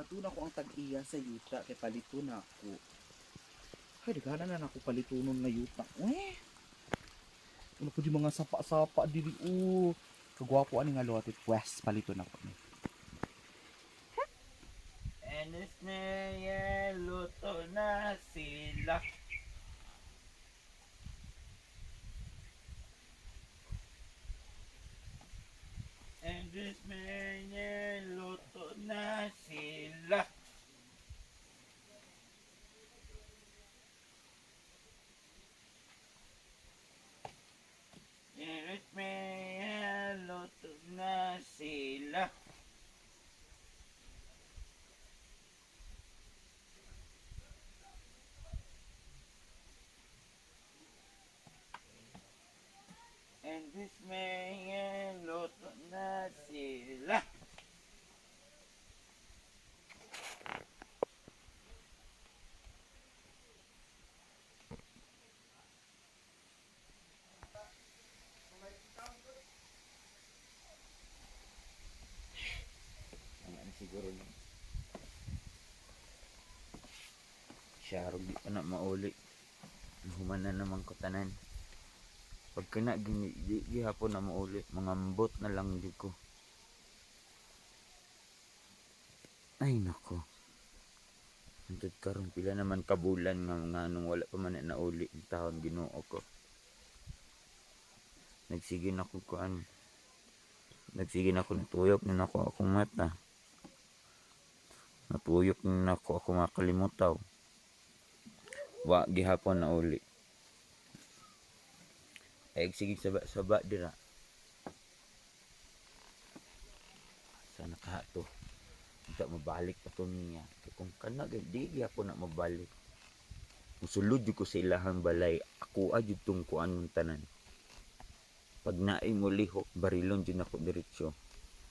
Ato na ko ang tag-iya sa yuta kay palito na ako. Ay, daghanan na nako palitunon nga yuta. Eh. Ano po di mga sapa-sapa diri o. Kagwapo ani nga lote pwes palito na ko ni. And it's na luto na sila. And this man, luto na sila. And this man, luto na sila. And this man, luto na sila. Wala na siguro na. Siya, di pa na mauli. Human na naman ko tanan. Pagka na, gini, di, gihapon na mauli. Mangambot na lang di ko. Ay, nako. Antod karon pila naman kabulan nga nga nung wala pa man na nauli ang taon Ginoo ko. Nagsige na ko kuan. Nagsige na ko natuyok na nako akong mata. Natuyok na nako ako makalimutaw. Wa gihapon na uli. Ay sige saba-saba dira. Sana ka to. Unta mabalik pa to niya. Kay kung kana gyud di gyapon na mabalik. Musulod jud ko sa ilahang balay. Ako jud tong kuan mong tanan. Pag naay mo lihok, barilon jud nako diretso.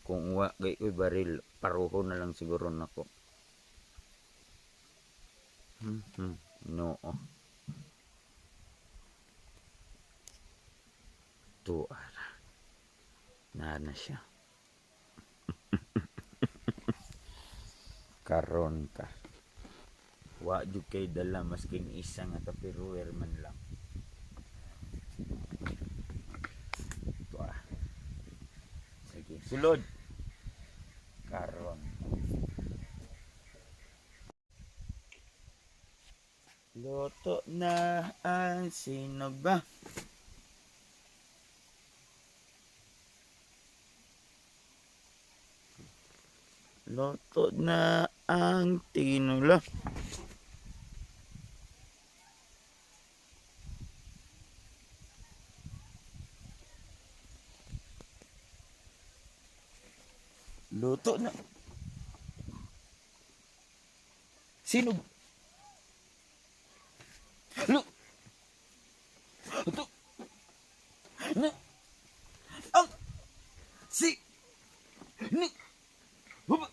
Kung wa gay ko'y baril, paruho na lang siguro nako. No. Tuara. Na na siya. Karon ka. Wa jud kay dala maskin isa nga tapiruwer man lang. Tuara. Sige, sulod. Karon. Luto na ang sino ba? Luto na ang tinula. Luto na. Sino? Lu. Luto. Na. Ang. Si. Ni. Huba.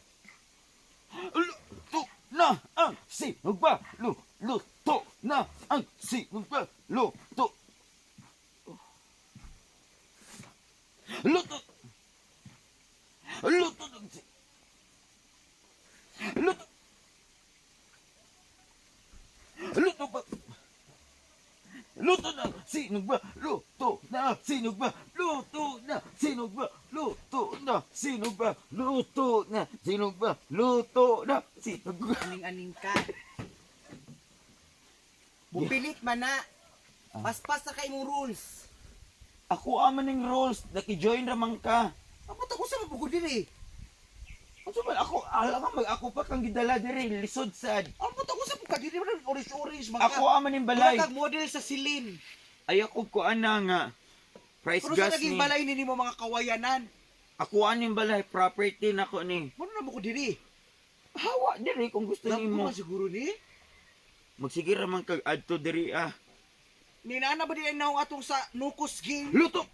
Luto na ang sinugba. Luto na ang sinugba. Luto. Luto. Luto na si. Luto. Luto pa. Luto na sinugba. Luto na sinugba. Luto na sinugba. Luto na sinugba. Luto na sinugba. Luto na sinugba. Aning-aning ka. Bupilit man na. Paspas na kay imong rules. Ako aman ning rules, naki-join raman ka. Ako ta ko sa mabugod diri. Unsa man ako, alam ka mag ako pa kang gidala diri, lisod sad. Ako ta ko sa ka diri man orange orange man ka. Ako aman ning balay. Mura kag model sa silin. Ay ako ko ana nga. Price Pero sa gas naging ni. balay ni nimo mga kawayanan. Ako aning balay, property nako ni. Mano na mo ko diri? Hawa diri kung gusto Nako nimo. man siguro ni. Magsige ra man kag adto diri ah. Ninana ba di naong atong sa Nukos game? Luto.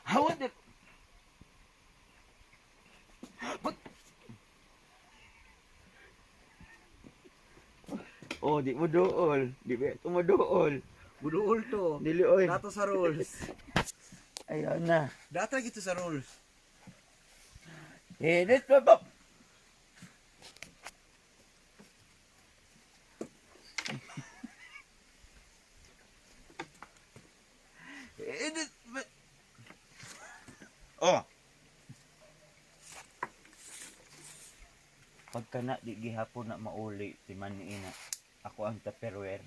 Hawa diri. Pag... Oh, di mo dool. Di ba ito mo dool. Buduol to. Dili oy. Dato sa rules. Ayaw na. Dato gito sa rules. Init pa ba? Init pa. Oh. Pagka na di gihapon na mauli si Maniina. Ako ang tupperware.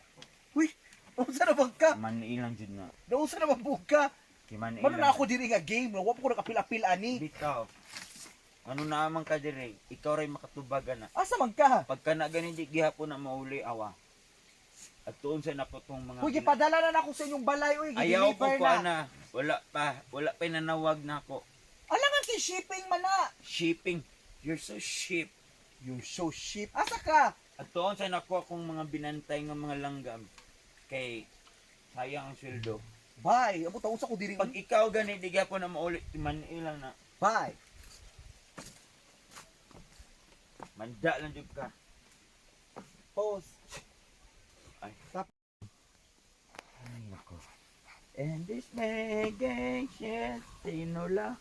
Uy, unsa na bang ka? Maniilang jud na. Nausa na bang ka? Si Maniilang. Mano na ako diri nga game, no? Wa pa ko nakapil-apil ani. Bitaw. Ano naman ka dire? Ikaw ray makatubagan na. Asa man ka? Pagka na ganin di gihapon na mauli awa. At tuon sa nako tong mga Uy, gipadala na nako sa inyong balay, uy, Ayaw ko gi-deliver ko na. na. Wala pa. Wala pa nanawag na ako. Alangan kay shipping man na. Shipping. You're so ship. You're so ship. Asa ka? At tuon sa nako akong mga binantay nga mga langgam. Kay sayang ang sweldo. Bye. Amo taon sa ko diri. Pag ikaw gani di gihapon na mauli, maniilang na. Bye. Manda lang jud ka. Pause. Ay. Ay, nako. And this making shit, tinula.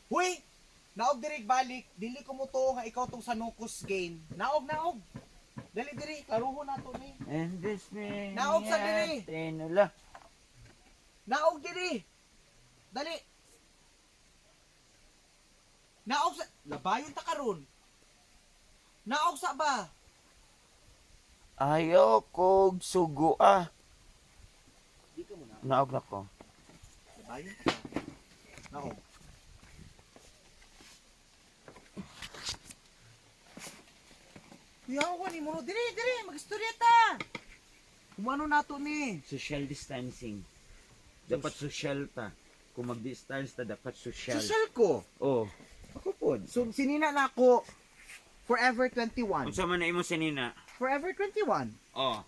Huy! Naog diri balik, dili ko mo tuo nga ikaw tong Sanukus game. Naog naog. Dali diri, klaruhon nato ni. And this making Naog sa diri. Tinula. Naog diri. Dali. Naog sa labayon ta karon. Naog sa ba? Ayaw kog sugo ah. Di ka muna. Naog na ko. Labayon ta. Naog. Kuya ko ni mo diri diri magistorya ta. Kumano nato ni? Social distancing. Dapat social ta. Kung mag-distance ta, dapat social. Social ko. Oh. Ako po. So sinina na ako Forever 21. Unsa man na imo sinina? Forever 21. Oh.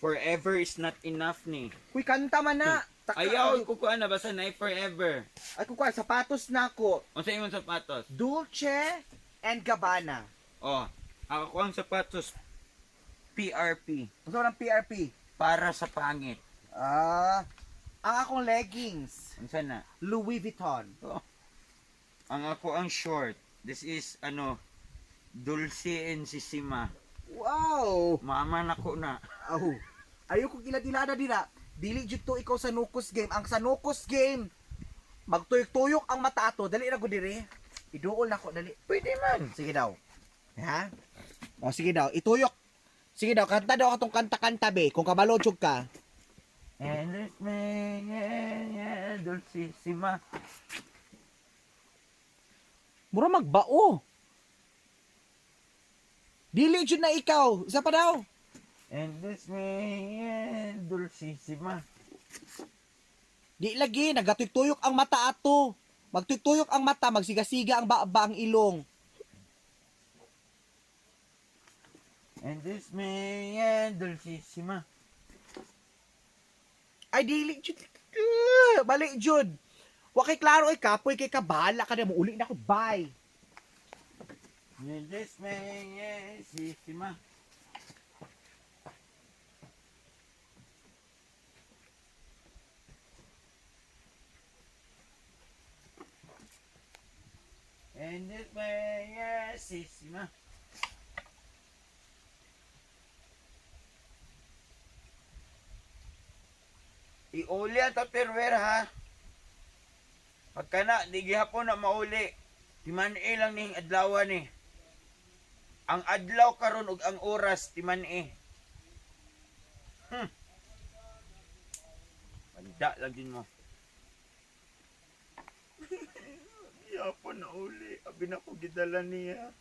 Forever is not enough ni. Kuy kanta man na. Ayaw ko kuan na basta na forever. Ay kukuha sapatos na ako. Unsa imong sapatos? Dolce and Gabbana. Oh, ako ang sapatos PRP Unsa man ang PRP? para sa pangit. Ah, ang akong leggings, Unsa na? Louis Vuitton. Oh. Ang ako ang short. This is ano Dulce and Sisima. Wow! Mama na ko na. Aw. Ayoko gila-dilada dira. Dili jud to ikaw sa Nukos game. Ang sa Nukos game, magtuyok-tuyok ang mata ato. Dali ra gud diri. Iduol na ko dali. Pwede man. Sige daw. Ha? O sige daw, ituyok. Sige daw, kanta daw katong kanta-kanta be. Kung kabalo jud ka. And this man, yeah, yeah, Dulce Sisima. Mura magbao. Dili jud na ikaw. Isa pa daw. And this man, yeah, Dulce Sisima. Di lagi nagatuyok ang mata ato. Magtuyok ang mata, magsigasiga ang baba ang ilong. And this man, yeah, Dulce Sisima. Ay dili jud. Bali jud. Wa kay klaro ay kapoy kay kabala ka na mo uli na ako. Bye. And this man, yeah, Sisima. And this man, yeah, Sisima. Iuli ang tupperware ha. Pagka na, di gihapon na mauli. Timan-i lang ning adlaw ni. Ang adlaw karon ug ang oras timan-i. Banda lang din mo. Gihapon na uli. Abi na ko gidala niya.